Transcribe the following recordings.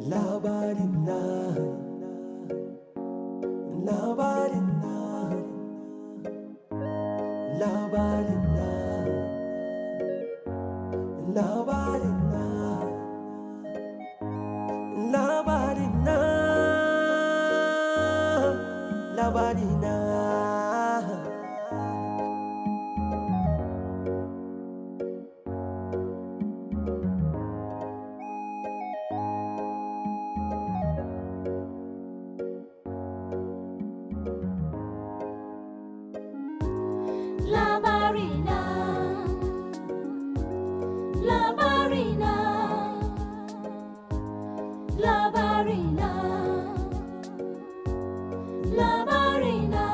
Labarina, labarina, labarina, labarina, labarina, labarina. Labarina, Labarina, Labarina, Labarina,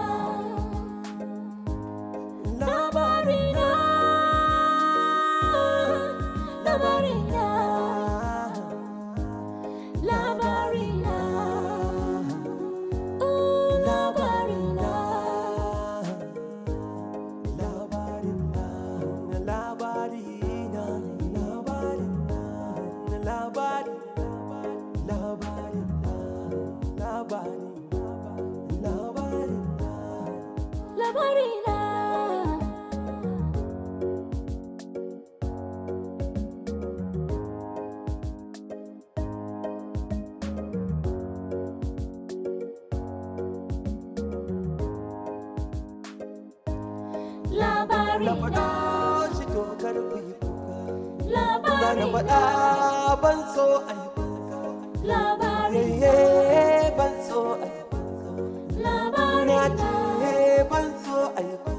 Labarina, Labarina, Labarina, ooh, Labarina. Labarina, labarina, labarina, labari, labarina, labari, labarina. Labarina. Na Labarina, faɗa shi to kar ku yi kuka. Na Labarina, faɗa ban so a yi kuka. Labarina, Yayye ban so a yi kuka. Na Labarina, ce ban so a yi kuka.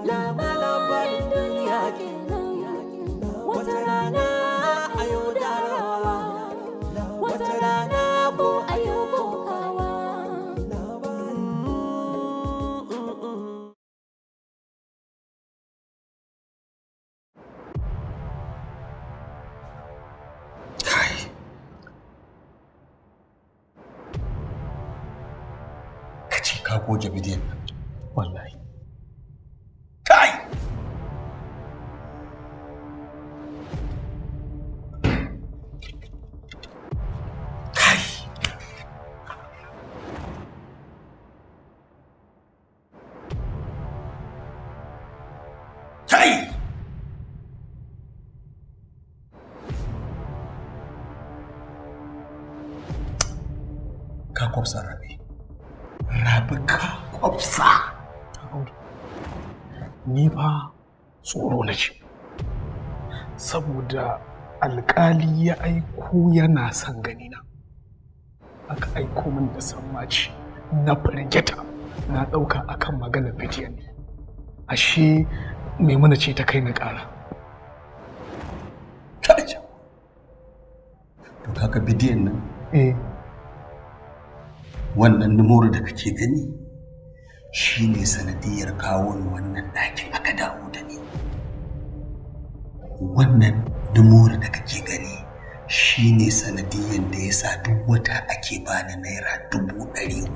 labarin duniya kenan. Wata rana a yau darawa, wata rana ko a yau kokawa. Kai, ka ce ka goge bidiyon nan? Wallahi. Kai, kai, kai! Ka kwafsa, Rabi. Rabi, ka kwafsa. Audu, ni fa tsoro na ce saboda alkali ya aiko yana son ganina, aka aiko min da sammaci, na firgita, na ɗauka akan maganar bidiyon ne, ashe Maimuna ce ta kai ni ƙara. Kai! To, kaga bidiyon nan? Eh. Wannan numero da kake gani shine sanadiyar kawo ni wannan ɗakin aka dawo da ni. Wannan numero da kake gani shine sanadiyar da ya sa duk wata ake bani ₦400,000.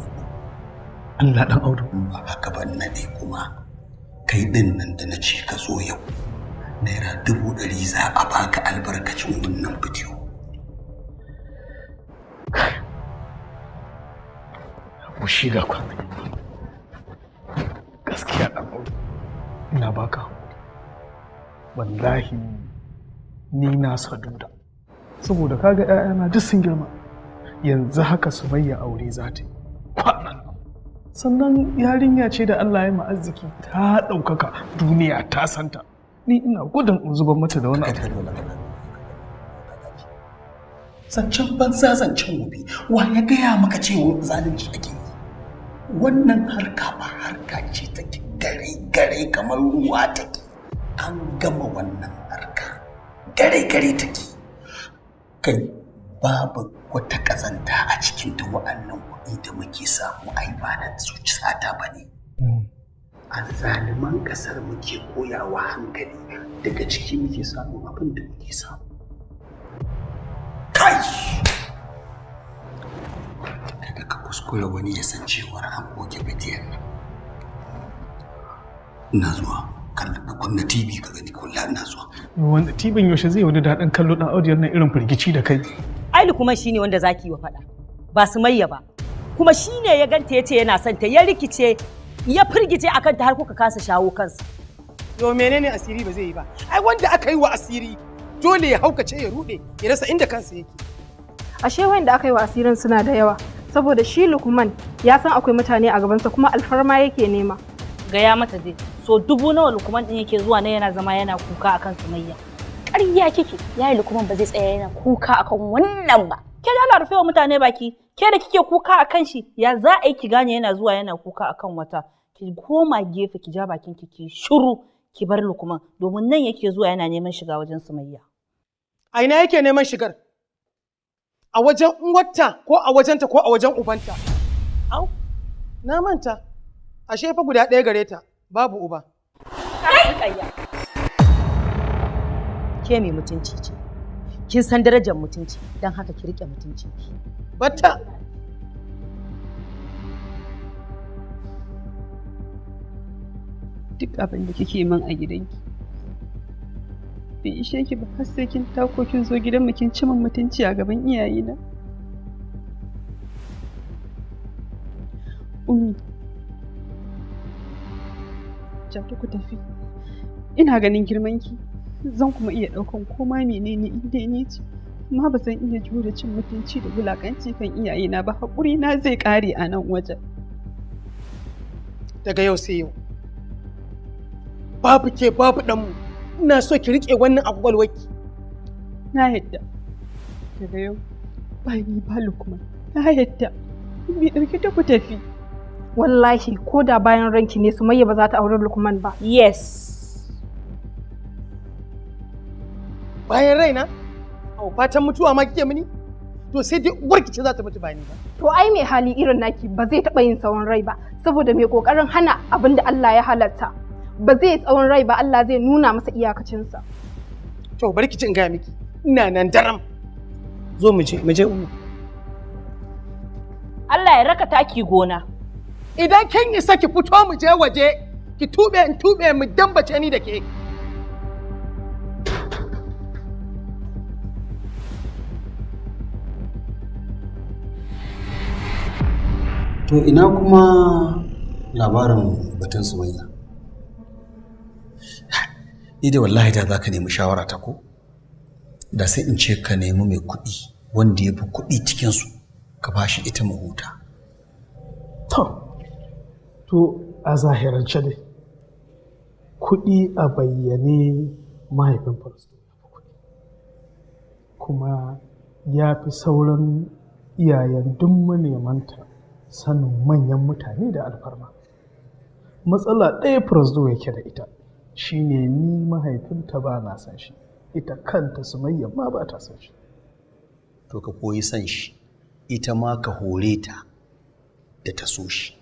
Allah, ɗan Audu. Ba haka ba, naɗe kuma kai ɗin nan da na ce ka zo yau, ₦100,000 za a baka albarkacin wannan bidiyo. Ku ga kwana gaskiya, ɗan Audu, ina baka haƙuri. Wallahi ni na saduda saboda kaga 'ya'yana duk sun girma, yanzu haka Sumayya aure za ta yi kwanan nan, sannan yarinya ce da Allah ya arziki, ta ɗaukaka, duniya ta santa. Ni ina gudun in zubar mata da wani abu. Zancen banza, zancen wofi. Wa ya gaya maka cewa zalunci ake yi? Wannan harka ba harka ce take gare gare kamar ruwa take. An gama wannan harka, gare gare take. Kai, babu wata kazanta a cikin ta. Wa'annan kuɗi da muke samu ai ba na zuci sata ba ne. Azzaliman ƙasar muke koyawa hankali, daga ciki muke samun abin da muke samu. Kai, kada ka kuskura wani ya san cewar an goge bidiyon nan. Ina zuwa. Ka kunna TV ka gani. Kulla, ina zuwa. Wanda tibin yaushe zai wani daɗin kallo, ɗan Audu, nan irin firgici da kai? Ai Lukman shine wanda zaki yi wa faɗa, ba Sumayya ba. Kuma shine ya ganta ya ce yana son ta, ya rikice, ya firgice akan ta har kuka kasa shawo kansa. Yo, menene asiri ba zai yi ba? Ai wanda aka yi wa asiri dole ya haukace, ya rude, ya rasa inda kansa yake. Ashe wanda aka yi wa asirin suna da yawa, saboda shi Lukman ya san akwai mutane a gabansa kuma alfarma yake nema. Gaya mata dai, so dubu nawa Lukman din yake zuwa ne yana zama yana kuka akan Sumayya? Ƙarya kike, yayi Lukman ba zai tsaya yana kuka akan wannan ba. Ke da Allah rufe wa mutane baki, ke da kike kuka akan shi, ya za a yi ki gane yana zuwa yana kuka akan wata? Ki koma gefe ki ja bakin ki ki shiru, ki bar Lukman, domin nan yake zuwa yana neman shiga wajen Sumayya. A ina yake neman shigar? A wajen uwarta ko a wajenta ko a wajen ubanta? Au, na manta. Ashe fa guda ɗaya gare ta, babu uba. Ke mai mutunci ce. Kin san darajar mutunci, don haka ki rike mutuncinki. Batta. Duk abin da kike min a gidanki bai ishe ki ba, har sai kin tako kin zo gidanmu kin ci min mutunci a gaban iyayena. Ummi, Jatu, ku tafi. Ina ganin girmanki, zan kuma iya ɗaukan koma menene in dai ni ce, amma ba zan iya jure cin mutunci da wulakanci kan iyayena ba. Haƙuri na zai ƙare a nan wajen. Daga yau sai yau. Babu ke babu ɗanmu. Ina so ki riƙe wannan a kwakwalwarki. Na yadda. Daga yau ba ni ba Lukman. Na yadda. Ummi, ɗauki ta ku tafi. Wallahi ko da bayan ranki ne, Sumayya ba za ta auri Lukman ba. Yes. Bayan raina? Au, fatan mutuwa ma kike mini? To sai dai uwarki ce za ta mutu ba ni ba. To ai mai hali irin naki ba zai taɓa yin tsawon rai ba, saboda mai ƙoƙarin hana abin da Allah ya halatta ba zai yi tsawon rai ba, Allah zai nuna masa iyakacinsa. To bari ki ci in gaya miki. Ina nan daram. Zo mu je, mu je, Ummi. Allah ya raka taki gona. Idan kin isa ki fito mu je waje, ki tube in tube mu dambace ni da ke. To ina kuma labarin batun Sumayya? Ni dai wallahi da za ka nemi shawara ta ko? Da sai in ce ka nemi mai kuɗi wanda ya fi kuɗi cikinsu ka ba shi ita mu huta. To, a zahirance dai, kuɗi a bayyane mahaifin Fasto ya fi kuɗi. Kuma ya fi sauran iyayen duk manemanta sanin manyan mutane da alfarma. Matsala ɗaya Fasto yake da ita, shine ni mahaifinta ba na san shi, ita kanta Sumayya ma ba ta san shi. To ka koyi san shi, ita ma ka hore ta da ta so shi.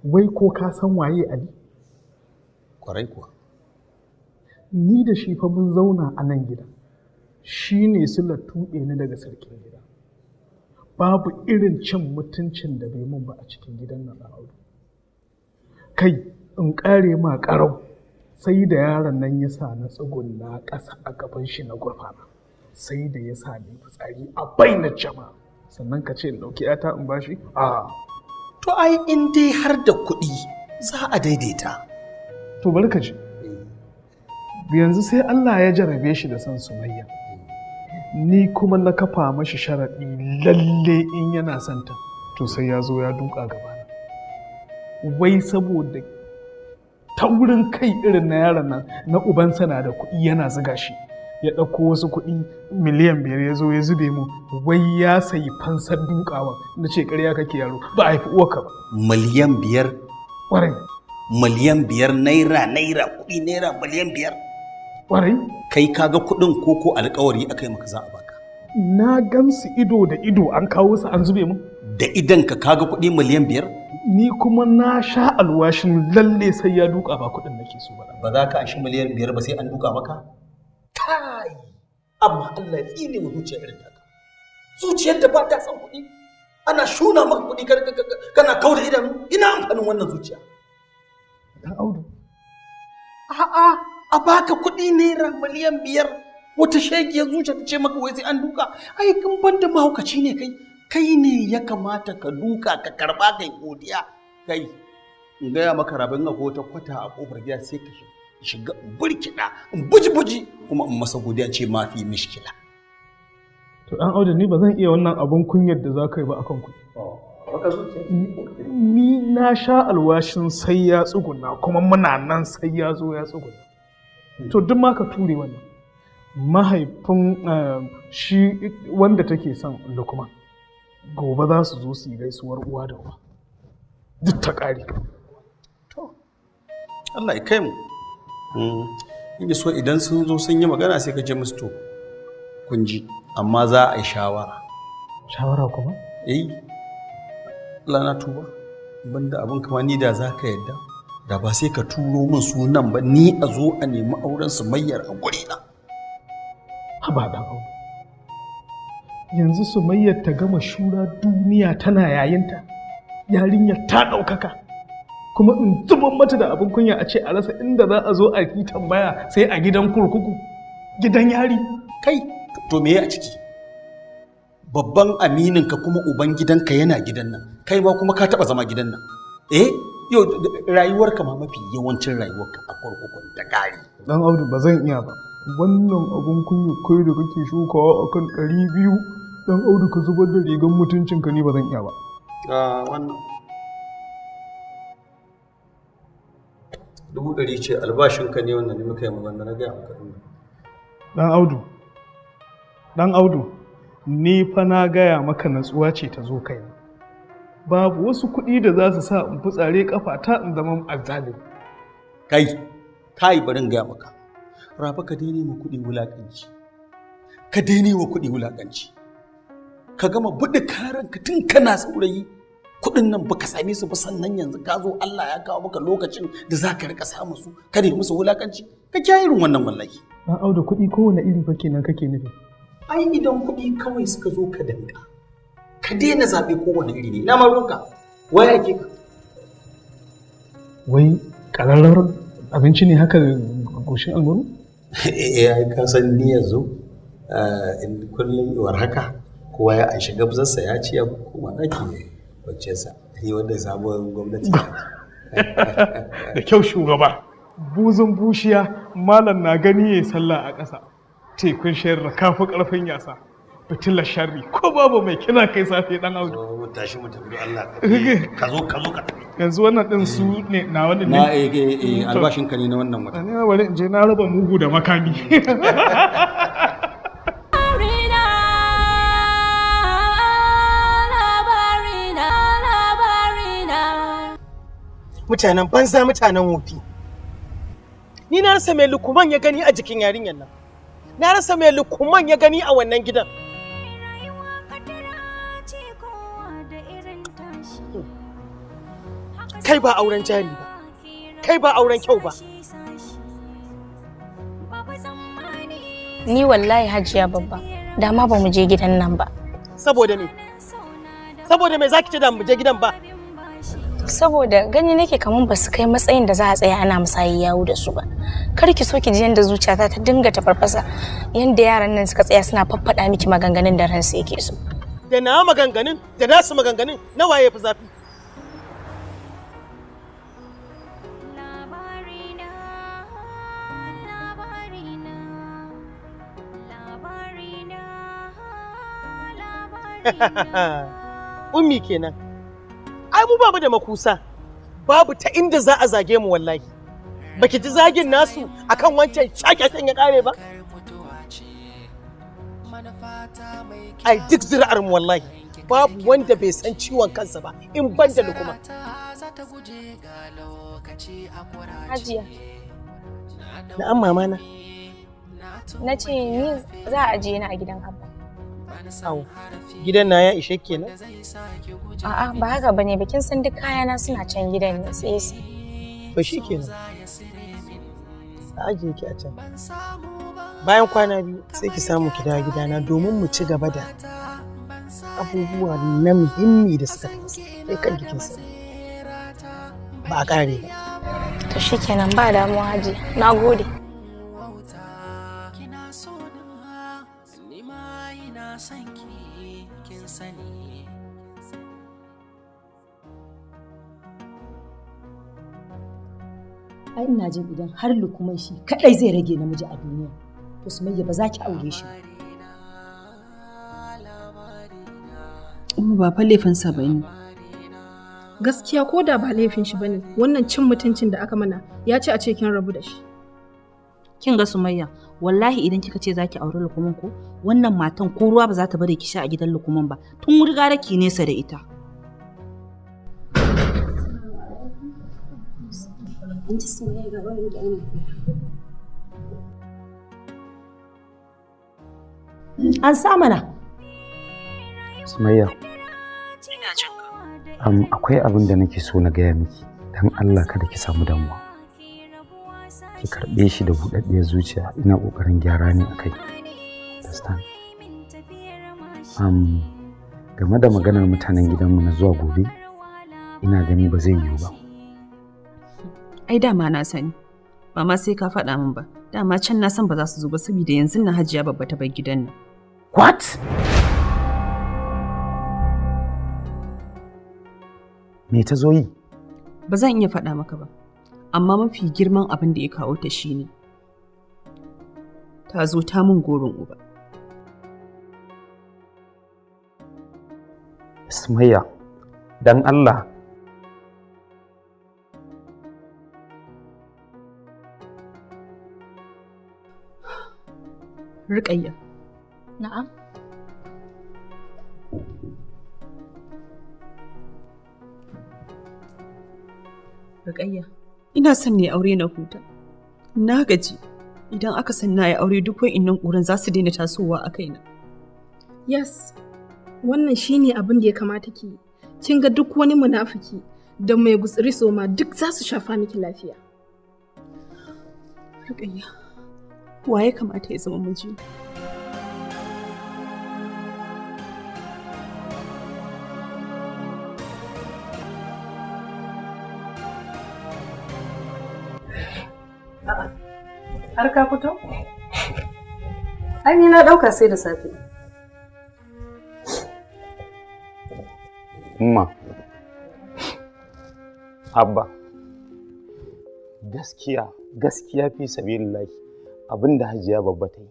Wai ko ka san waye Ali? Kwarai kuwa. Ni da shi fa mun zauna a nan gida. Shi ne silar tuɓe ni daga sarkin gida. Babu irin cin mutuncin da bai mun ba a cikin gidan nan Audu. Kai, in ƙare ma ƙarau, sai da yaron nan ya sa na tsugunna ƙasa a gaban shi na gurfana. Sai da ya sa ni fitsari a bainar jama'a. Sannan ka ce in ɗauki 'yata in bashi? A. To ai in dai har da kuɗi za a daidaita. To bari ka ji. Yanzu sai Allah ya jarabe shi da son Sumayya. Ni kuma na kafa mashi sharaɗi lalle in yana son ta to sai ya zo ya duka gabana. Wai saboda taurin kai irin na yaron nan na ubansa na da kuɗi yana zuga shi. Ya ɗauko wasu kuɗi 5 miliyan ya zo ya zube mu, wai ya sayi fansar dukawa. Na ce ƙarya kake yaro, ba a haifi uwarka ba. 5 miliyan? Ƙwarai. 5 miliyan naira, naira kuɗi naira 5 miliyan. Ƙwarai. Kai kaga kuɗin ko ko alƙawari aka yi maka za a baka? Na gansu ido da ido, an kawo su an zube mu. Da idan ka kaga kuɗi 5 miliyan? Ni kuma na sha alwashin lalle sai ya duka, ba kuɗin nake so ba. Ba za ka anshi 5 miliyan ba sai an duka maka? Kai! Amma Allah ya tsine wa zuciya irin taka. Zuciyar da ba ta son kuɗi. Ana shuna maka kuɗi kana kauda idanu. Ina amfanin wannan zuciya? Dan Audu. A'a, a baka kuɗi naira 5 miliyan. Wata shegiyar zuciya ta ce maka wai sai an duka. Ai kin banda mahaukaci ne kai. Kai ne ya kamata ka duka ka karba kai godiya. Kai in gaya maka rabin akwai wata kwata a kofar gida sai ka shiga in burkiɗa in buji-buji kuma in masa godiya ce ma fi mishkila. To dan Audu, ni ba zan iya wannan abun kunyar da za ka yi ba akan kuɗi. Ni na sha alwashin sai ya tsuguna, kuma muna nan sai ya zo ya tsuguna. To duk ma ka ture wannan. Mahaifin shi wanda take son Lukman, gobe za su zo su yi gaisuwar uwa da uba. Duk ta ƙare. To, Allah ya kai mu. In so idan sun zo sun yi magana sai ka je musu, to kun ji, amma za a yi shawara. Shawara kuma? Eh, Allah na tuba, banda abin kama ni da za ka yadda da ba sai ka turo min sunan ba, ni a zo a nemi auren Sumayyar a guri na. Haba dan Audu. Yanzu Sumayyar ta gama shura, duniya tana yayinta. Yarinyar ta ɗaukaka. Kuma in zuban mata da abin kunya a ce a rasa inda za a zo a yi tambaya sai a gidan kurkuku, gidan yari. Kai, to me a ciki? Babban amininka kuma uban gidanka yana gidan nan, kai ma kuma ka taɓa zama gidan nan. Eh, yau rayuwarka ma mafi yawancin rayuwarka a kurkukun ta ƙare. Dan Audu, ba zan iya ba. Wannan abun kunya kai da kake shukawa akan 200, Dan Audu, ka zubar da rigan mutuncinka, ni ba zan iya ba. Wannan 100,000 ce, albashinka ne wannan ne muka yi magana na gaya maka. Dan Audu, Dan Audu, ni fa na gaya maka natsuwa ce ta zo kaina. Babu wasu kuɗi da za su sa in fitsare kafa ta in zama azzalimi. Kai, kai, bari in gaya maka. Rafa, ka daina ma kuɗi wulaƙanci. Ka daina wa kuɗi wulaƙanci. Ka gama buɗe karanka tun kana saurayi. Kuɗin nan baka same su ba, sannan yanzu ka zo Allah ya kawo maka lokacin da za ka rika samun su, ka nemi musu wulaƙanci. Ka kiyaye irin wannan wallahi. Dan Audu, kuɗi kowane iri fa kenan kake nufi? Ai idan kuɗi kawai suka zo ka danka. Ka daina zaɓe kowane iri ne. Ina ma ruwanka? Waya ake ka? Wai ƙararrawar abinci ne haka goshin almuru? Eh, ai ka san ni yanzu in kullum war haka kowa ya anshi gabzarsa ya ci ya koma ɗaki ne kwanciyarsa. Ni wanda sabuwar gwamnati. Da kyau shugaba. Buzun bushiya, malam na gani ya sallah a ƙasa. Tekun sharri kafi ƙarfin yasa. Fitilar sharri ko babu mai kina kai safe, Dan Audu. Tashi mu tafi, Allah ka zo ka zo ka tafi. Yanzu wannan din su ne na wannan ne? Na eh, albashinka ne na wannan wata. Ni ma bari in je na raba mugu da makami. Labarina, labarina, labarina. Mutanen banza, mutanen wofi. Ni na rasa mai Lukuman ya gani a jikin yarinyar nan. Na rasa mai Lukuman ya gani a wannan gidan. Kai ba auren jari ba, kai ba auren kyau ba. Ni wallahi Hajiya Babba, dama ba mu je gidan nan ba. Saboda me? Saboda me zaki ce da mu je gidan ba? Saboda gani nake kaman ba su kai matsayin da za a tsaya ana musayi yawo da su ba. Kar ki so ki ji yanda zuciyata ta dinga tafarfasa, yanda yaran nan suka tsaya suna faffaɗa miki maganganun da ransu yake so. Da na maganganun da nasu maganganun, na waye fi zafi? Ummi kenan. Ai mu babu da makusa. Babu ta inda za a zage mu wallahi. Baki ji zagin nasu akan wancan shakashen ya kare ba? Ai duk zuri'ar mu wallahi babu wanda bai san ciwon kansa ba in ban da Lukman. Hajiya, Na'am mama na. na ce ni za a ajiye ni a gidan Abba. Au, gidan na ya ishe kenan? A'a, ba haka bane ba, kin san duk kayana suna can gidan ne sai su. To shi kenan. A ajiye ki a can. Bayan kwana 2 sai ki samu ki dawo gidana domin mu ci gaba da abubuwa na muhimmi da suka taso. Sai kan kin sani. Ba a ƙare ba. To shikenan, ba damuwa Hajiya. Na gode. Ina son ki, kin sani. Ai ina jin idan har Lukman shi kadai zai rage namiji a duniya, to Sumayya ba za ki aure shi ba. Umma, ba fa laifinsa ba ne. Gaskiya ko da ba laifin shi bane, wannan cin mutuncin da aka mana ya ci a ce kin rabu da shi. Kin ga Sumayya, wallahi idan kika ce zaki auri Lukman ko, wannan matan ko ruwa ba za ta bari ki sha a gidan Lukman ba. Tun wuri gara ki nesa da ita. An ci Sumayya, ga wani ana. An sa mana. Sumayya. Ina jin ka. Akwai abin da nake so na gaya miki. Dan Allah kada ki samu damuwa. Ki karɓe shi da buɗaɗɗiyar zuciya. Ina ƙoƙarin gyara ne a kai. Understand? Game da maganar mutanen gidanmu na zuwa gobe, ina gani ba zai yiwu ba. Ai dama na sani. Ba ma sai ka faɗa min ba. Dama can na san ba za su zo ba saboda yanzu na Hajiya Babba ta bar gidan nan. What? Me ta zo yi? Ba zan iya faɗa maka ba. Amma mafi girman abin da ya kawo ta shine ta zo ta min gorin uba. Sumayya, dan Allah. Rukayya. Na'am. Rukayya, ina son ne aure na huta. Na gaji. Idan aka san na yi aure, duk wa'innan ƙuran za su daina tasowa a kaina. Yes, wannan shine abin da ya kamata ki yi. Kin ga duk wani munafiki da mai gutsiri soma duk za su shafa miki lafiya. Rukayya, wa ya kamata ya zama mijina? Har ka fito? Ai ni na ɗauka sai da safe. Umma. Abba. Gaskiya, gaskiya fi sabilillahi, abin da Hajiya Babba ta yi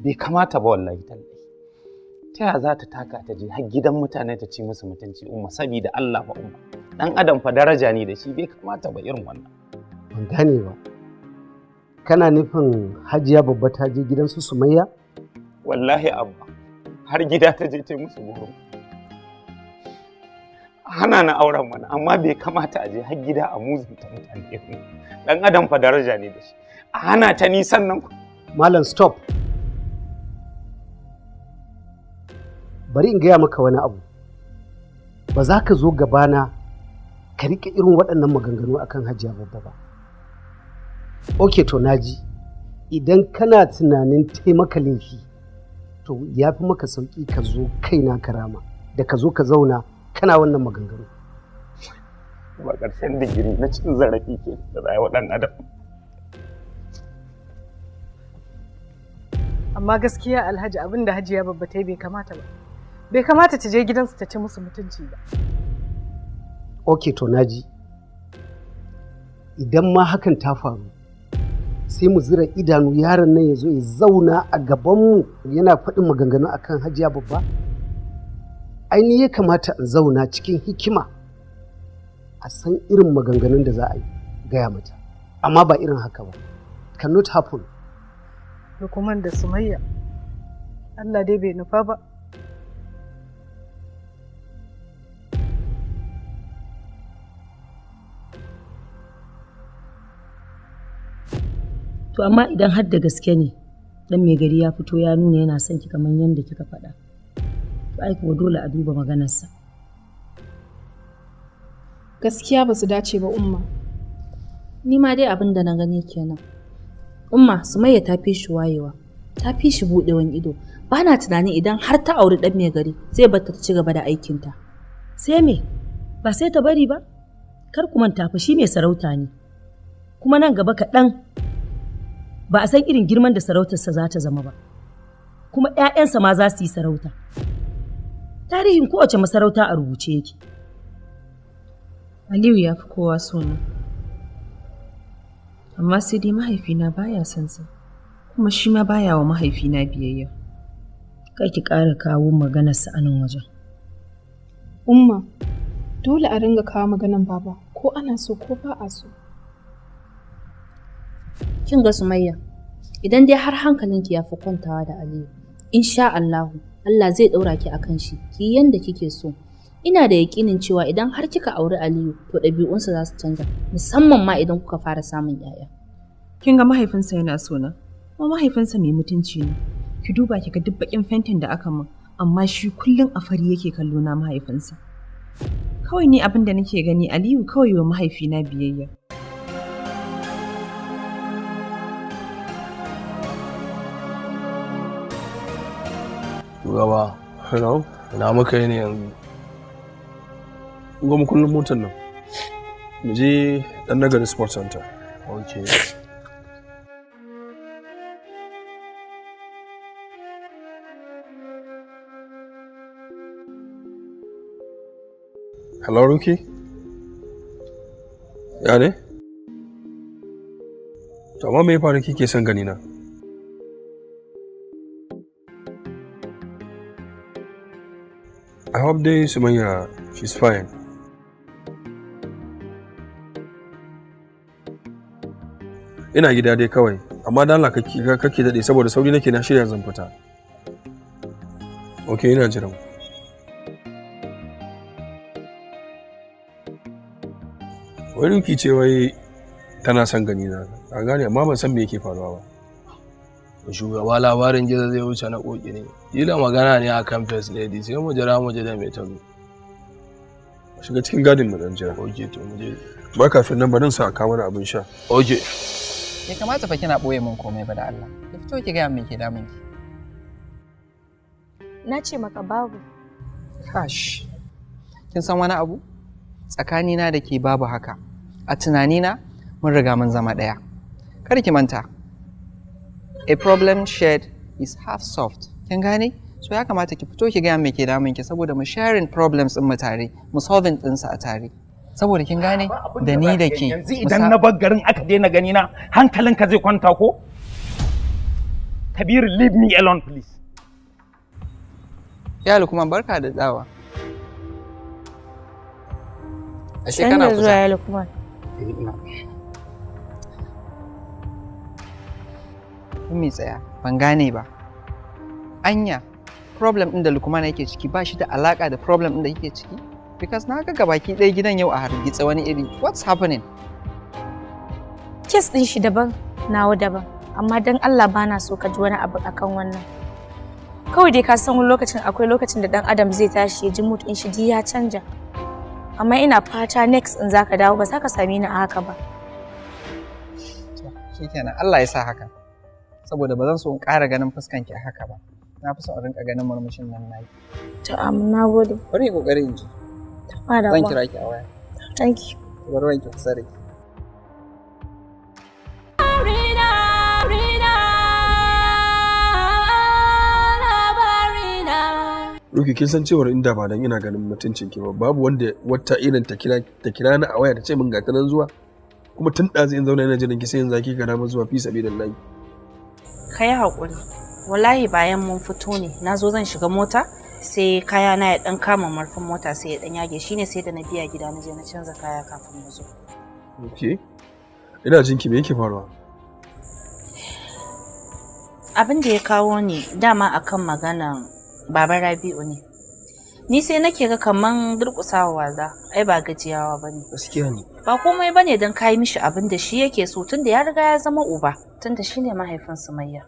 bai kamata ba, wallahi tallahi. Ta ya za ta taka ta je har gidan mutane ta ci musu mutunci, Umma, saboda Allah ba, Umma. Dan adam fa daraja ne da shi, bai kamata ba irin wannan. Ban gane ba. Kana nufin Hajiya Babba ta je gidan su Sumayya? Wallahi Abba, har gida ta je ta yi musu goro. Hana na auren mana, amma bai kamata a je har gida a muzanta mutane irin. Dan adam fa daraja ne da shi. A hana ta ni sannan ku. Malam, stop. Bari in gaya maka wani abu. Ba za ka zo gabana ka riƙe irin waɗannan maganganu akan Hajiya Babba ba. Ok, to naji. Idan kana tunanin taimaka laifi, to ya fi maka sauƙi ka zo kaina karama da ka zo ka zauna kana wannan maganganu. Ba ƙarshen digiri na cin zarafi ke da za a yi wa ɗan adam. Amma gaskiya Alhaji, abin da Hajiya Babba ta yi bai kamata ba. Bai kamata ta je gidansu ta ci musu mutunci ba. Ok, to naji. Idan ma hakan ta faru, sai mu zira idanu yaron nan ya zo ya zauna a gabanmu yana faɗin maganganu akan Hajiya Babba? Ai ni ya kamata in zauna cikin hikima a san irin maganganun da za a yi gaya mata, amma ba irin haka ba. Cannot happen. Lukman da Sumayya. Allah dai bai nufa ba. To amma idan har da gaske ne dan mai gari ya fito ya nuna yana son ki kamar yadda kika faɗa, to ai kuwa dole a duba maganarsa. Gaskiya ba su dace ba, Umma. Ni ma dai abin da na gani kenan. Umma, Sumayya ta fi shi wayewa, ta fi shi buɗewan ido. Ba na tunanin idan har ta auri ɗan mai gari zai bar ta ci gaba da aikinta. Sai me? Ba sai ta bari ba? Kar ku manta fa shi mai sarauta ne. Kuma nan gaba kaɗan ba a san irin girman da sarautarsa za ta zama ba. Kuma 'ya'yansa ma za su yi sarauta. Tarihin kowace masarauta a rubuce yake. Aliyu ya fi kowa sona. Amma sai dai mahaifina baya son sa, kuma shi ma baya wa mahaifina biyayya. Kar ki ƙara kawo maganarsa a nan wajen. Umma, dole a ringa kawo maganan baba ko ana so ko ba a so. Kin ga Sumayya, idan dai har hankalinki ya fi kwantawa da Aliyu, insha Allahu Allah zai ɗaura ki akan shi, ki yi yanda kike so. Ina da yaƙinin cewa idan har kika auri Aliyu, to ɗabi'unsa za su canza, musamman ma idan kuka fara samun 'ya'ya. Kin ga mahaifinsa yana sona, kuma mahaifinsa mai mutunci ne. Ki duba ki ga duk baƙin fentin da aka min, amma shi kullum a fari yake kallo na mahaifinsa. Kawai ni abin da nake gani, Aliyu kawai wa mahaifina biyayya. Shugaba. Hello? Ina muka yi ne yanzu? Goma kullum motar nan. Mu je Dan Nagari Sport Center. Okay. Hello, Ruki? Ya ne? To amma me ya faru kike son gani na? I hope dai Sumayya, she's fine. Ina gida dai kawai, amma dan Allah kake daɗe saboda sauri nake, na shirya zan fita. Okay, ina jiran. Wai Ruki ce wai tana son gani na, a gane, amma ban san me yake faruwa ba. Shugaba, labarin gizo zai wuce na koki ne. Kila magana ne akan First Lady, sai mu jira mu ji da mai ta zo. Shiga cikin gadin mu dan jira. Okay, to mu je. Ba kafin nan bari in sa a kawo mana abin sha. Okay. Bai kamata fa kina ɓoye min komai ba da Allah. Ki fito ki gaya min me ke damun ki. Na ce maka babu. Kash. Kin san wani abu? Tsakanina da ke babu haka. A tunanina mun riga mun zama ɗaya. Kar ki manta. A problem shared is half solved. Kin gane? So ya kamata ki fito ki gaya me ke damun ki saboda mu sharing problems ɗin mu tare, mu solving ɗinsu a tare. Saboda kin gane, da ni da ke. Yanzu idan na bar garin aka daina gani na, hankalinka zai kwanta ko? Kabiru, leave me alone, please. Ya Lukman, barka da dawa. Ashe Sannu kana da zuwa kusa. ya Lukman. Ummi, tsaya, ban gane ba. Anya, problem ɗin da Lukman yake ciki ba shi da alaka da problem ɗin da yake ciki? Because na ga gabaki ɗaya gidan yau a hargitse wani iri. What's happening? Case ɗin shi daban, nawa daban. Amma dan Allah bana so ka ji wani abu akan wannan. Kawai dai ka san wani lokacin akwai lokacin da dan Adam zai tashi ya ji mood ɗin shi duk ya canja. Amma ina fata next in zaka dawo ba za ka same ni a haka ba. Shikenan, Allah ya sa haka. Saboda ba zan so in ƙara ganin fuskan ki a haka ba. Na fi son in rinka ganin murmushin nan naki. To amma na gode. Bari in kokari in ji. Ba Zan damuwa. kira ki a waya. Thank you. Bari wanki kusa da ki. Rina, Rina, labarina. Ruki, kin san cewar inda ba dan ina ganin mutuncin ki ba, babu wanda wata irin ta kira ni a waya ta ce min ga ta nan zuwa. Kuma tun ɗazu in zauna ina jiran ki, sai yanzu ki ga dama zuwa, fi sabilillahi. Ka yi haƙuri. Wallahi bayan mun fito ne, na zo zan shiga mota, sai kaya na ya ɗan kama marfin mota sai ya ɗan yage, shine sai da na biya gida na je na canza kaya kafin mu zo. Okay. Ina jin ki, me yake faruwa? Abin da ya kawo ni dama akan maganan Baba Rabi'u ne. Ni sai nake ga kaman durƙusawa waza, ai ba gajiyawa bane. Gaskiya ne. Ba komai bane don kayi mishi abin da shi yake so, tunda ya riga ya zama uba, tunda shine mahaifin Sumayya.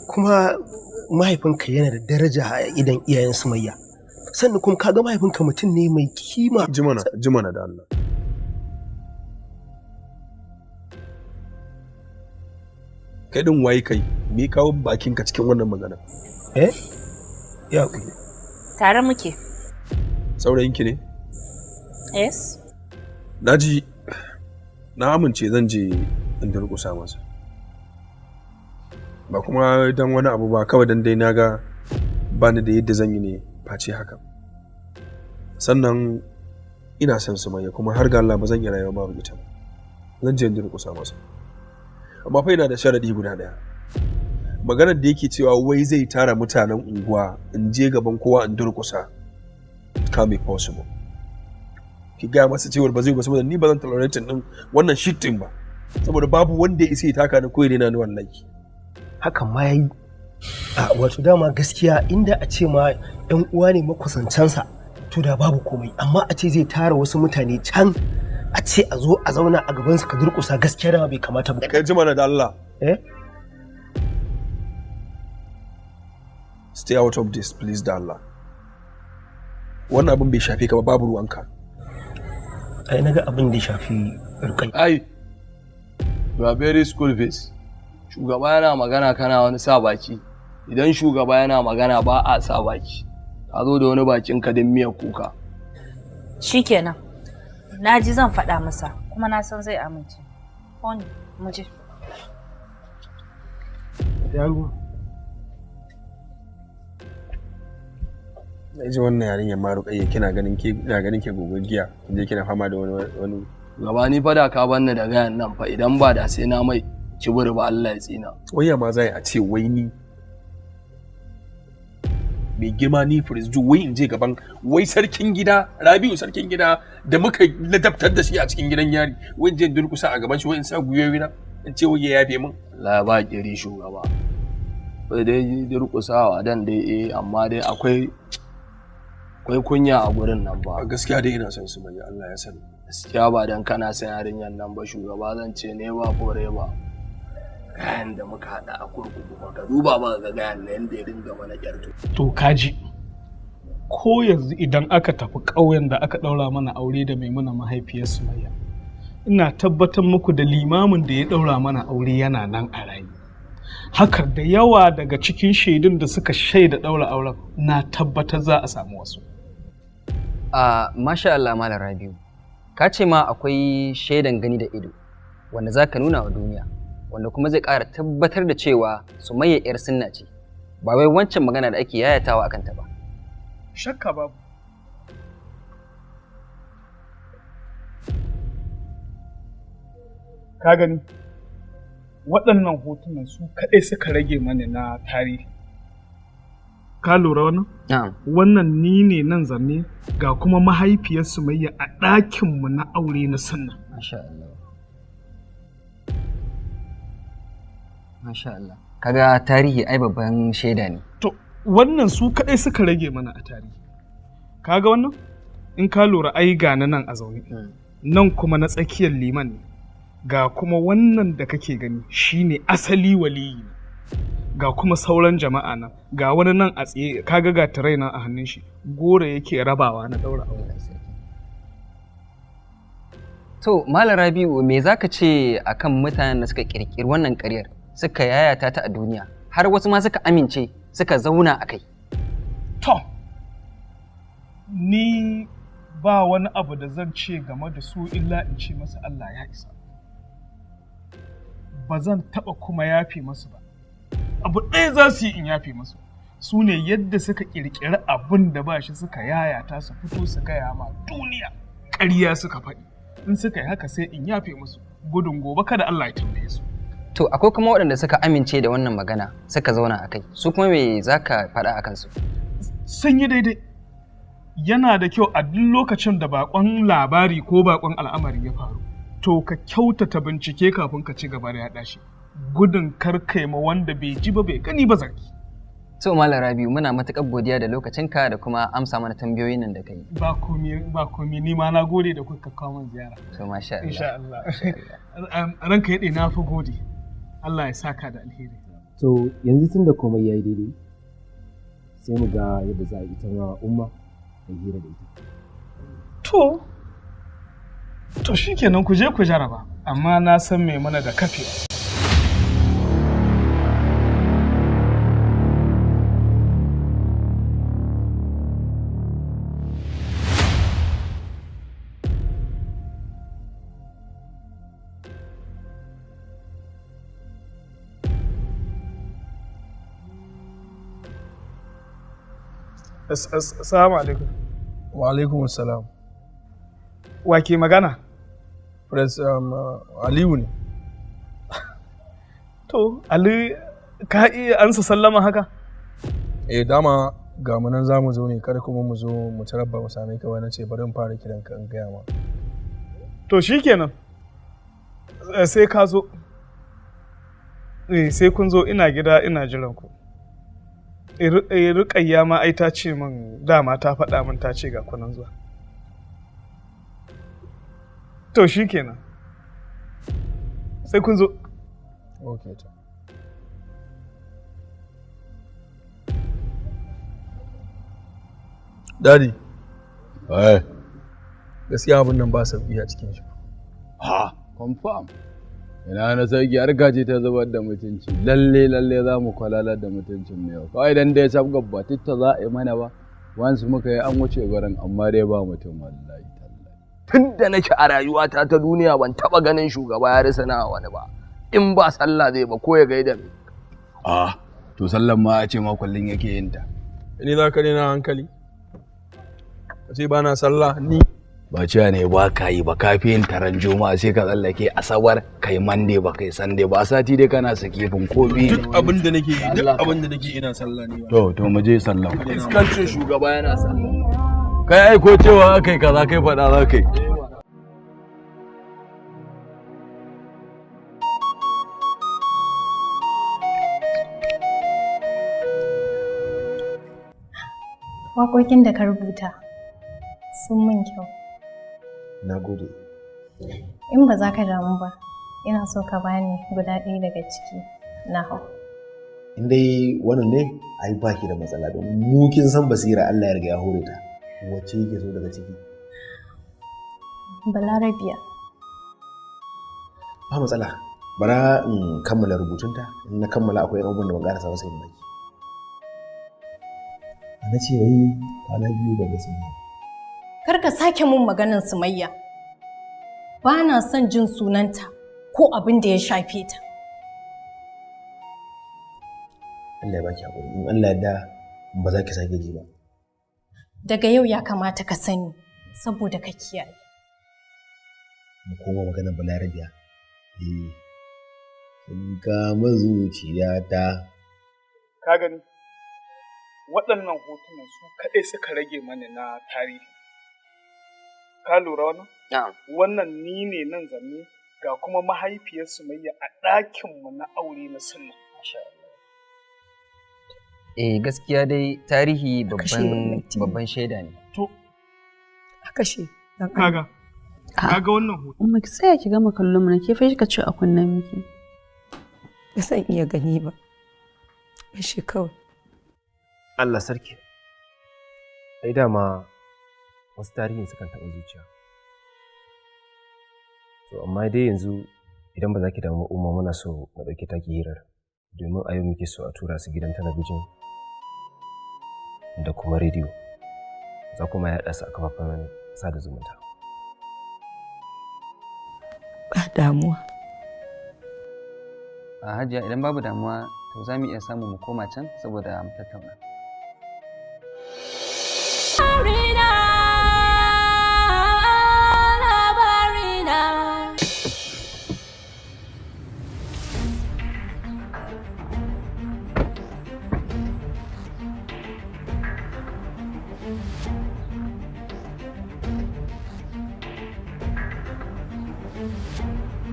Kuma mahaifinka yana da daraja a idan iyayen Sumayya. Sannan kuma kaga mahaifinka mutum ne mai kima. Jimana, jimana da Allah. Kai din waye kai? Me kawo bakinka cikin wannan magana? Eh? Ya. Tare muke. Saurayinki ne? Yes. Na ji, na amince, zan je in durƙusa masa. Ba kuma dan wani abu ba, kawai dan dai naga ba ni da yadda zan yi ne face haka. Sannan ina son Sumayya, kuma har ga Allah ba zan iya rayuwa babu ita ba. Zan je in durƙusa masa. Amma fa ina da sharadi guda ɗaya. Maganar da yake cewa wai zai tara mutanen unguwa in je gaban kowa in durƙusa, it can't be possible. Ki gaya masa cewar ba zai ba, saboda ni ba zan tolerate din wannan shit din ba, saboda babu wanda ya isa ya taka ni ko ya rena ni wallahi. Hakan ma yayi. A wato dama gaskiya inda a ce ma yan uwa ne makusantansa, to da babu komai, amma a ce zai tara wasu mutane can, a ce a zo a zauna a gabansa ka durƙusa, gaskiya dama bai kamata ba. Kai ji mana da Allah. Eh. Stay out of this, please, da Allah. Wannan abin bai shafe ka ba, babu ruwanka. Ai naga abin da ya shafi Rukai. Ai, you are very school face. Shugaba yana magana kana wani sa baki. Idan shugaba yana magana ba a sa baki. Ka zo da wani bakin ka din miyar kuka. Shikenan. Na ji, zan faɗa masa kuma na san zai amince. Honey, mu je. Yaro. Na ji wannan yarinyar ma Ruqayya, kina ganin ke, ina ganin ke gogaggiya, kin je kina fama da wani wani. Gaba ni fa da ka banni da gayan nan fa, idan ba da sai na mai kibir ba, Allah ya tsina. Wai ma zai a ce wai ni mai girma ni Firizdu, wai in je gaban wai sarkin gida Rabi'u, sarkin gida da muka ladabtar da shi a cikin gidan yari, wai in je in durkusa a gaban shi, wai in sa gwiwoyi na in ce wai ya yafe min. Allah ba kiri shugaba. Wai dai durkusawa dan dai eh, amma dai akwai kunya a gurin nan ba. Gaskiya dai ina son su mai, Allah ya sani. Gaskiya ba dan kana son yarinyar nan ba shugaba, zan ce ne ba fore ba. Gayan da muka haɗa a kurkuku ba ka duba ba ga gayan na yanda ya dinga mana kyarto. To kaji, ko yanzu idan aka tafi ƙauyen da aka ɗaura mana aure da Maimuna mahaifiyar Sumayya, ina tabbatar muku da limamin da ya ɗaura mana aure yana nan a raye. Haka da yawa daga cikin shaidun da suka shaida ɗaura auren, na tabbatar za a samu wasu. Masha Allah, Malam Rabiu. Ka ce ma akwai shaidan gani da ido wanda za ka nuna wa duniya, wanda kuma zai ƙara tabbatar da cewa Sumayya 'yar sunna ce, ba wai wancan magana da ake yayatawa akan ta ba. Shakka babu. Ka gani, waɗannan hotunan su kaɗai suka rage mana na tarihi. Ka lura wannan? Wannan ni ne nan zanne, ga kuma mahaifiyar Sumayya a ɗakinmu na aure na sunna. Masha Allah. Masha Allah. Kaga tarihi ai babban shaida ne. To, wannan su kaɗai suka rage mana a tarihi. Kaga wannan? In ka lura ai ga na nan a zaune. Nan kuma na tsakiyar liman ne. Ga kuma wannan da kake gani shine asali waliyi. Ga kuma sauran jama'a nan, ga wani nan a tsaye, kaga ga tirai nan a hannun shi, goro yake rabawa na ɗaura aure. To, Malam Rabi'u, me zaka ce akan mutanen da suka kirkiri wannan ƙaryar, suka yayata ta a duniya, har wasu ma suka amince suka zauna a kai? To, ni ba wani abu da zan ce game da su illa in ce masa Allah ya isa. Ba zan taɓa kuma yafe masu ba. Abu ɗaya za su yi in yafe masu, su ne yadda suka ƙirƙiri abin da ba shi suka yayata, su fito su gaya ma duniya ƙarya suka faɗi. In suka yi haka sai in yafe musu, gudun gobe kada Allah ya tambaye su. To, akwai kuma waɗanda suka amince da wannan magana suka zauna a kai, su kuma me za ka faɗa a kansu? Sun yi daidai. Yana da kyau a duk lokacin da baƙon labari ko baƙon al'amari ya faru, to ka kyautata bincike kafin ka ci gaba da yaɗa shi, gudun kar kai ma wanda bai ji ba bai gani ba zargi. To, Malam Rabi'u, muna matuƙar godiya da lokacinka da kuma amsa mana tambayoyin nan da kai. Ba komi, ba komi, ni ma na gode da kuka kawo min ziyara. To, masha Allah. Insha Allah. Ranka yaɗe, na fi gode. Allah ya saka da alheri. To, yanzu tun da komai ya yi daidai, sai mu ga yadda za a ita ma Umma a hira da ita. To shikenan, ku je ku jaraba, amma na san mai mana da kafewa. Assalamu alaikum. Wa alaikum assalam. Wa ke magana? Prince Aliyu ne. To, Ali, ka iya ansa sallama haka? Eh, dama ga mu nan zamu zo ne, kada kuma mu zo mu tarar ba mu same ka ba, na ce bari in fara kiran ka in gaya ma. To shikenan. Sai ka zo. Eh, sai kun zo, ina gida ina jiran ku. Rukayya ma ai ta ce min, dama ta faɗa min, ta ce ga kunan zuwa. To shikenan. Sai kun zo. Okay to. Daddy. Eh. Gaskiya abin nan ba sauki a cikin shi. Ha, confirm. Ina na sauki, harka ce ta zubar da mutunci. Lalle lalle za mu kwalalar da mutuncin mu yau. Kawai dan dai sabgar ba titta za a yi mana ba. Once muka yi an wuce gurin, amma dai ba mutum wallahi. Tun da nake a rayuwata ta duniya ban taba ganin shugaba ya rasa na wani ba. In ba sallah zai ba ko ya gaida mai. Ah, to sallan ma a ce ma kullun yake yin ta. Ni za ka na hankali? Ka ce ba na sallah ni? Ba cewa ne ba ka yi ba, ka fi yin taron Juma'a, sai ka tsallake Asabar, kai Monday, ba kai Sunday ba, sati dai kana sakifin ko biyu. Duk abin da nake yi, duk abin da nake ina sallah ne. To mu je sallah. Iskancin shugaba yana sallah. Kai ai ko cewa akai kaza kai faɗa za kai. Waƙoƙin da ka rubuta sun min kyau. Na gode. In ba za ka damu ba, ina so ka bani guda ɗaya daga ciki na hau. In dai wannan ne, ai ba ki da matsala, don mu kin san basira Allah ya riga ya hore ta. Wacce yake so daga ciki? Balarabiya. Ba matsala. Bara in kammala rubutunta, in na kammala akwai abubuwan da ban ƙarasa ba sai in baki. Na ce wai kwana biyu ba ga sun. Kar ka sake mun maganin Sumayya. Ba na son jin sunanta ko abin da ya shafe ta. Allah ya baki hakuri, in Allah ya da ba za ki sake ji ba. Daga yau ya kamata ka sani saboda ka kiyaye. Mu koma maganar Balarabiya. Eh. Sun kama zuciyata. Ka gani? Waɗannan hotunan su kaɗai suka rage mana na tarihi. Ka lura wannan? Wannan ni ne nan zanne, ga kuma mahaifiyar Sumayya a ɗakinmu na aure na sunna. Eh, gaskiya dai tarihi babban shaida ne. To a kashe. Kaga. Kaga wannan hoto. Umma, ki tsaya ki gama kallon mu na, ke fa kika ce a kunnen miki. Ba zan iya gani ba. Kashe kawai. Allah sarki. Ai dama wasu tarihin sukan taɓa zuciya. To amma dai yanzu idan ba za ki damu, Umma, muna so mu ɗauki taki hirar, domin a yau muke so a tura su gidan talabijin da kuma rediyo. Za kuma yaɗa su a kafafen sada zumunta. Ba damuwa. A Hajiya, idan babu damuwa to za mu iya samu mu koma can saboda mu tattauna.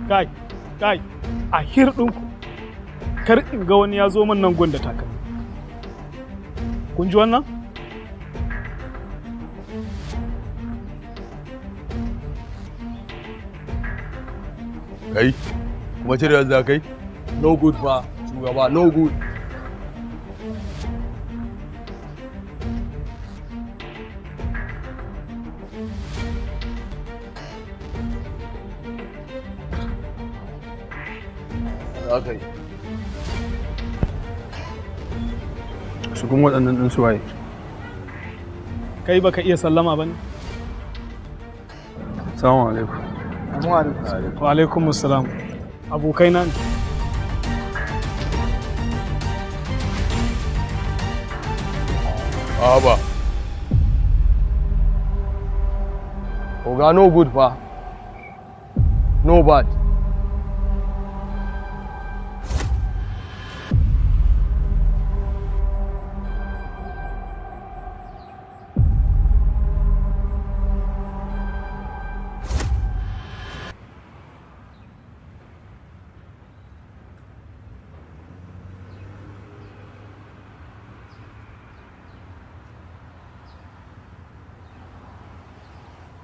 Kai, kai, a hirɗinku, kar in ga wani ya zo min nan gun da takalmi. Kun ji wannan? Kai, kuma cire za kai? No good fa, shugaba, no good. Za yi. Su kuma waɗannan ɗin su waye? Kai baka iya sallama ba ne? Salamu alaikum. Wa alaikum assalam. Abokaina ne. Aba, Oga, no good fa. No bad.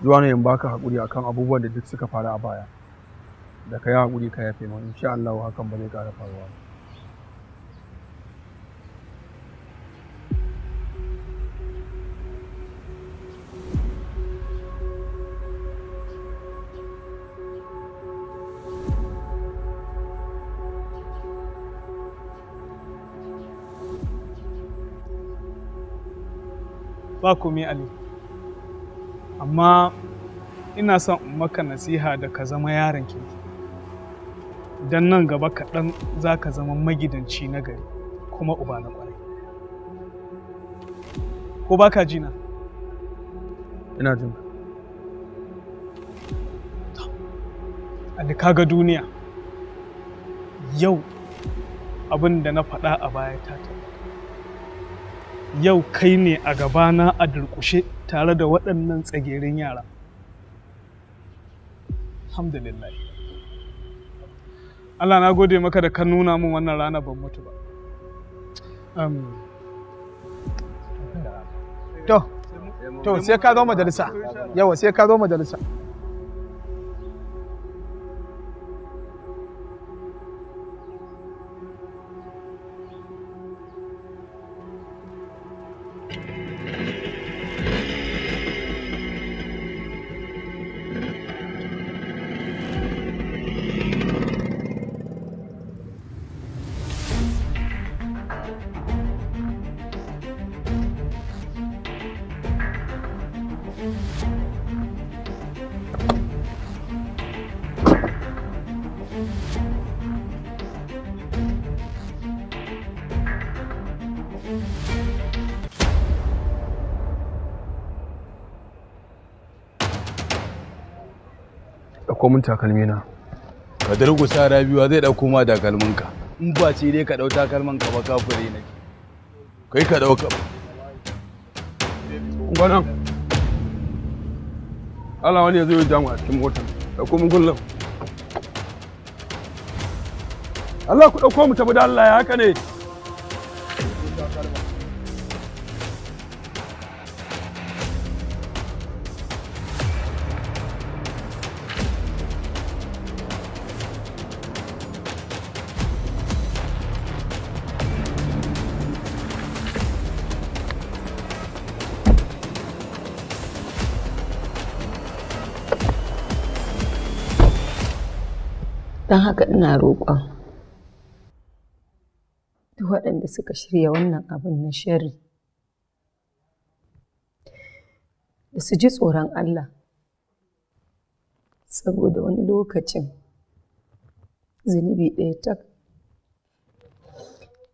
Zuwa ne in baka haƙuri akan abubuwan da duk suka faru a baya, da ka yi haƙuri ka yafe min, insha Allah hakan ba zai ƙara faruwa ba. Ba komai, Ali, amma ina son in maka nasiha da ka zama yaron kirki, don nan gaba kaɗan za ka zama magidanci na gari kuma uba na ƙwarai. Ko ba ka ji na? Ina jin ka. Ali, ka ga duniya yau, abin da na faɗa a baya ta tabbata. Yau kai ne a gabana a durƙushe tare da waɗannan tsagerin yara. Alhamdulillah. Allah, na gode maka da ka nuna min wannan rana ban mutu ba. To, sai ka zo majalisa. Yawa, sai ka zo majalisa. Ɗauko min takalmi na. Ka durƙusa, Rabiwa zai ɗauko ma takalminka. In ba ce dai ka ɗau takalmanka ba, kafure nake. Kai ka ɗauka. Gwanan. Allah, wani ya zo ya jamu a cikin motar. Ɗauko min kullum. Allah, ku ɗauko mu tafi da Allah, ya haka ne. Don haka ina roƙon duk waɗanda suka shirya wannan abin na sharri da su ji tsoron Allah, saboda wani lokacin zunubi ɗaya tak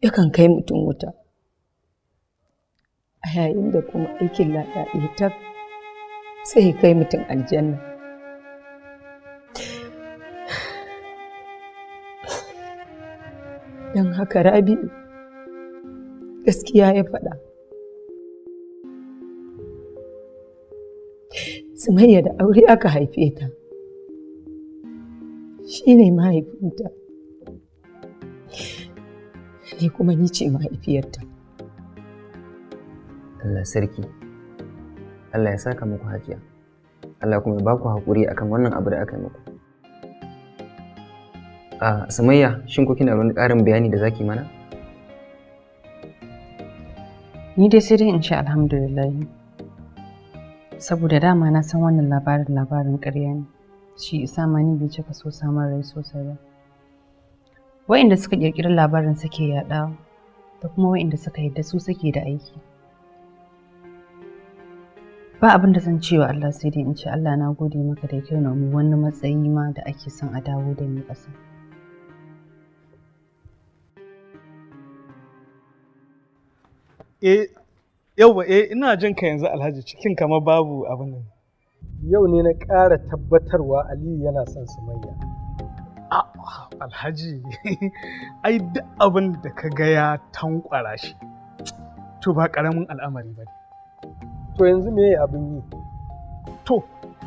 yakan kai mutum wuta, a yayin da kuma aikin lada ɗaya tak sai ya kai mutum aljanna. Don haka Rabi'u gaskiya ya faɗa. Sumayya da aure aka haife ta. Shi ne mahaifinta. Ni kuma ni ce mahaifiyarta. Allah sarki. Allah ya saka muku, Hajiya. Allah kuma ya baku haƙuri akan wannan abu da aka yi muku. A Sumayya, shin ko kina da wani ƙarin bayani da zaki mana? Ni dai sai dai in ce alhamdulillah. Saboda dama na san wannan labarin labarin ƙarya ne. Shi isa ma ni bai cika so samun rai sosai ba. Wa'inda suka ƙirƙiri labarin suke yaɗawa da kuma wa'inda suka yadda su suke da aiki. Ba abin da zan ce wa Allah sai dai in ce Allah, na gode maka da ya kai mu wani matsayi ma da ake son a dawo da ni ƙasa. Eh, yauwa, eh, ina jin ka yanzu, Alhaji, cikin kamar babu abin nan. Yau ne na ƙara tabbatarwa Aliyu yana son Sumayya. Alhaji, ai duk abin da ka ga ya tankwara shi, to ba ƙaramin al'amari ba ne. To yanzu me abin yi?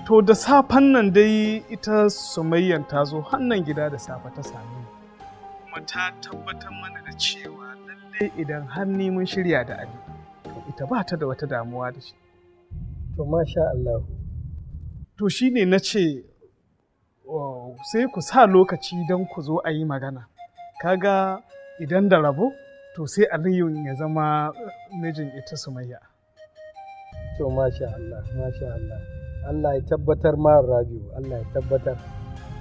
To da safen nan dai ita Sumayyan ta zo hannan gida da safe ta same ni. Kuma ta tabbatar mana da cewa lallai idan har ni mun shirya da Ali, to ita ba ta da wata damuwa da shi. To masha Allah. To shine na ce sai ku sa lokaci don ku zo a yi magana. Kaga idan da rabo, to sai Aliyu ya zama mijin ita Sumayya. To masha Allah, masha Allah. Allah ya tabbatar ma Rabiu, Allah ya tabbatar.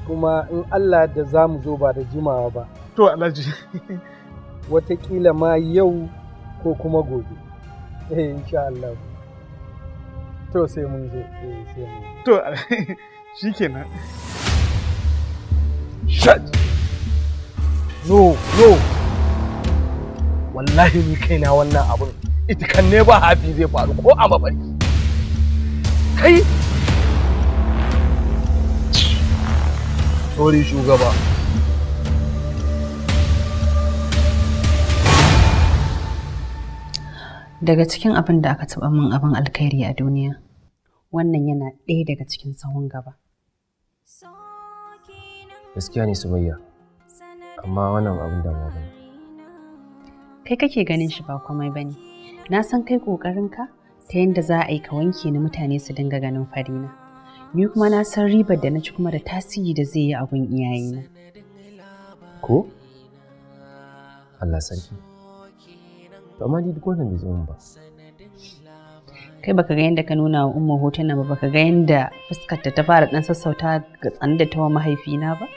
Kuma in Allah da za mu zo ba da jimawa ba. To Alhaji. Wataƙila ma yau ko kuma gobe. Eh insha Allah. To sai mun zo, eh sai mun zo. To shikenan. Shut! No, no. Wallahi ni kaina wannan abun ita kan ne ba hafi zai faru ko a mafarki. Kai! Sorry shugaba. Daga cikin abin da aka taɓa min abin alkhairi a duniya, wannan yana ɗaya daga cikin sahun gaba. Gaskiya ne Sumayya, amma wannan abin damuwa bane. Kai kake ganin shi ba komai bane. Na san kai ƙoƙarinka ta yadda za a yi ka wanke ni mutane su dinga ganin farina. Ni kuma na san ribar da na ci kuma da tasiri da zai yi a gun iyayena. Ko? Allah sarki. To amma ni duk wannan bai zo min ba. Kai baka ga yadda ka nuna wa Umma hotunan ba, baka ga yadda fuskarta ta fara dan sassauta ga tsanin da ta wa mahaifina ba?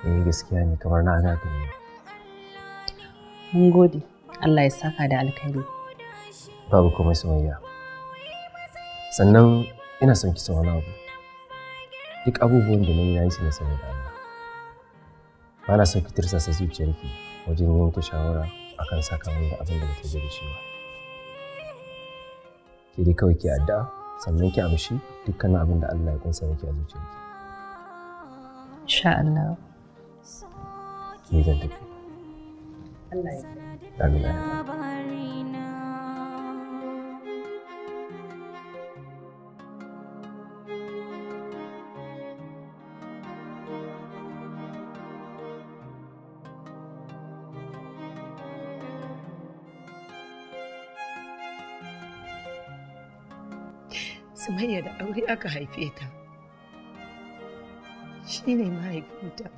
Eh gaskiya ne kamar na ga ka ne. Mun gode. Allah ya saka da alkhairi. Babu komai Sumayya. Sannan ina son ki san wani abu. Duk abubuwan da na yi na yi su ne saboda Allah. Ba na son ki tirsasa zuciyarki wajen yanke shawara akan saka min da abin da bata yarda da shi ba. Ke dai kawai ki addu'a sannan ki amshi dukkanin abin da Allah ya kunsa miki a zuciyarki. Insha Allah. Ni zan tafi. Allah ya Amin. Amin. Sumayya da aure aka haife ta. Shi ne mahaifinta.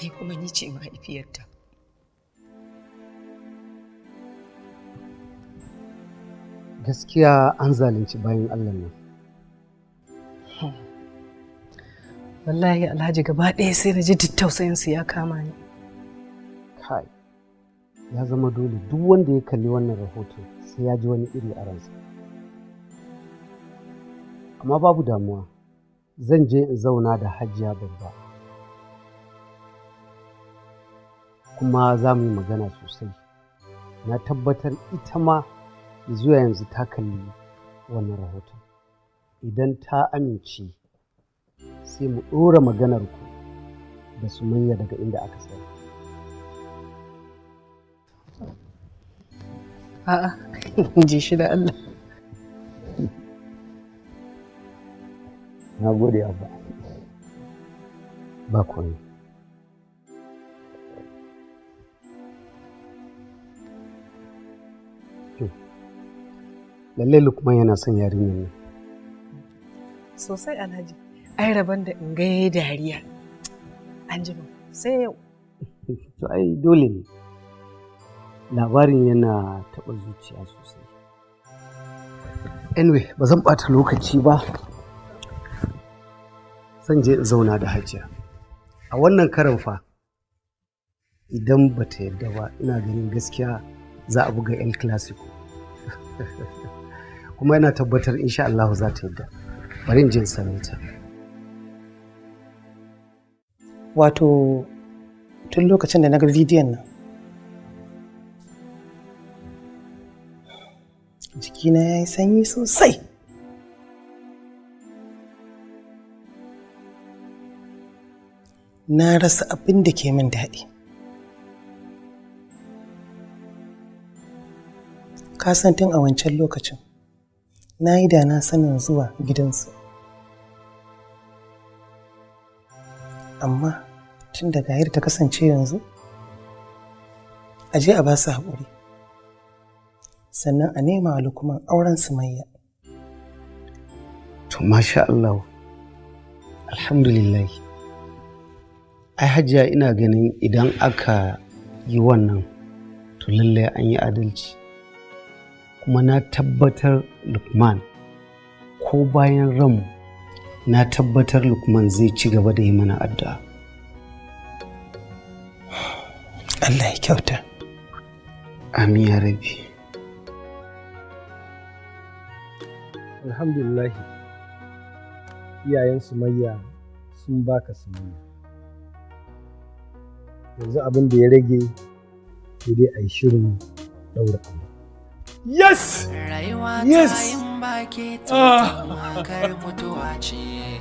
Ni kuma ni ce mahaifiyarta. Gaskiya an zalunci bayan Allah nan. Wallahi Alhaji gaba ɗaya sai na ji duk tausayinsu ya kama ni. Kai, ya zama dole duk wanda ya kalli wannan rahoton sai ya ji wani iri a ransa. Amma babu damuwa, zan je in zauna da Hajiya Babba. Kuma za mu yi magana sosai. Na tabbatar ita ma zuwa yanzu ta kalli wannan rahoton. Idan ta amince, sai mu ɗora maganar ku da Sumayya daga inda aka tsaya. A'a, ji shi da Allah. Na gode Abba. Ba komai. Lallai Lukman yana son yarinyar nan. Sosai Alhaji. Ai rabon da in ga yayi dariya. An jima sai yau. To ai dole ne. Labarin yana taɓa zuciya sosai. Anyway, ba zan ɓata lokaci ba. Zan je in zauna da Hajiya. A wannan karan fa, idan ba ta yarda ba, ina ganin gaskiya za a buga El Clasico. Kuma ina tabbatar insha Allah za ta yarda. Bari in je in same ta. Wato tun lokacin da na ga bidiyon nan, Jikina ya yi sanyi sosai. Na rasa abin da ke min daɗi. Ka san tun a wancan lokacin, na yi da na sanin zuwa gidansu. Amma tun da gayar ta kasance yanzu, a je a ba su haƙuri. Sannan a nema wa Lukman auren Sumayya. To masha Allah. Alhamdulillah. Ai Hajiya, ina ganin idan aka yi wannan, to lallai an yi adalci. Kuma na tabbatar Lukman ko bayan ranmu, na tabbatar Lukman zai ci gaba da yi mana addu'a. Allah ya kyauta. Amin ya Rabbi. Alhamdulillah, iyayen Sumayya sun baka Sumayya. Yanzu abin da ya rage sai dai a yi shirin ɗaura aure. Yes! Rayuwa Yes! ta yin baki Ah. tamkar mutuwa ce.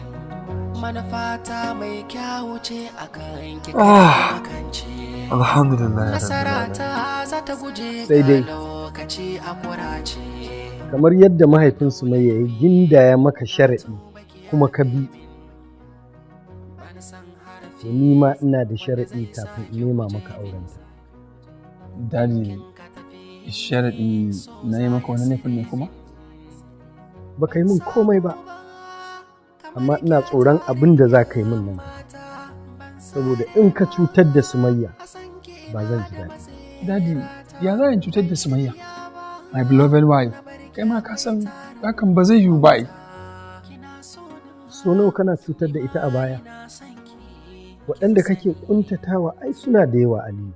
Manufata mai kyawu ce a kan ki Ah. makance. Alhamdulillah ya Nasara Rabbi. ta za ta guje Sai dai. ga lokaci a kurace. Kamar yadda mahaifin Sumayya ya gindaya maka sharaɗi kuma ka bi, to ni ma ina da sharaɗi kafin in nema maka aurenta. Daddy, sharaɗi na yi maka wani laifin ne kuma? Ba ka yi min komai ba, amma ina tsoron abin da za ka yi min nan gaba. Saboda in ka cutar da Sumayya, ba zan ji daɗi. Daddy, ya za in cutar da Sumayya? My beloved wife, kai ma ka san hakan ba zai yiwu ba ai. So nawa kana cutar da ita a baya? Waɗanda kake ƙuntatawa ai suna da yawa, Aliyu.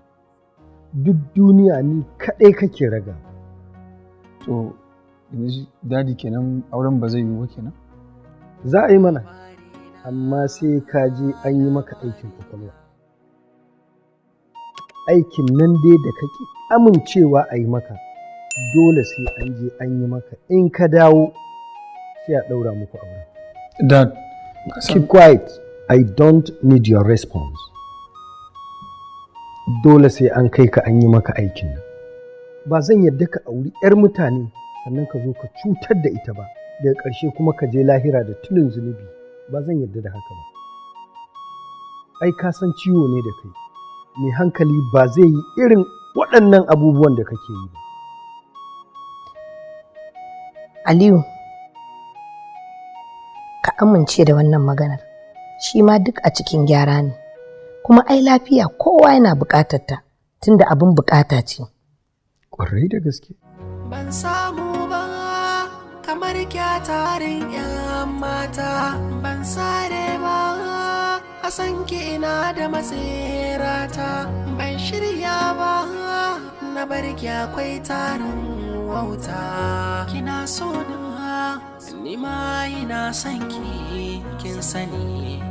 Duk duniya ni kaɗai kake raga. To, yanzu Daddy, kenan auren ba zai yiwu ba kenan? Za a yi mana, amma sai ka je an yi maka aikin kwakwalwa. Aikin nan dai da kake amincewa a yi maka, dole sai an je an yi maka. In ka dawo, sai a ɗaura muku auren. Dad, Keep quiet. I don't need your response. Dole sai an kai ka an yi maka aikin nan. Ba zan yarda ka auri 'yar mutane sannan ka zo ka cutar da ita ba, daga ƙarshe kuma ka je lahira da tulin zunubi. Ba zan yarda da haka ba. Ai ka san ciwo ne da kai. Mai hankali ba zai yi irin waɗannan abubuwan da kake yi ba. Aliyu, ka amince da wannan maganar. Shi ma duk a cikin gyara ne. Kuma ai lafiya kowa yana buƙatar ta, tunda abin buƙata ce. Ƙwarai da gaske. Ban samu ba kamar kyatarin 'yan mata, ban sare ba a san ki, ina da matsirata. Ban shirya ba na bar ki, akwai tarin wauta. Kina so na, ni ma ina son ki, kin sani.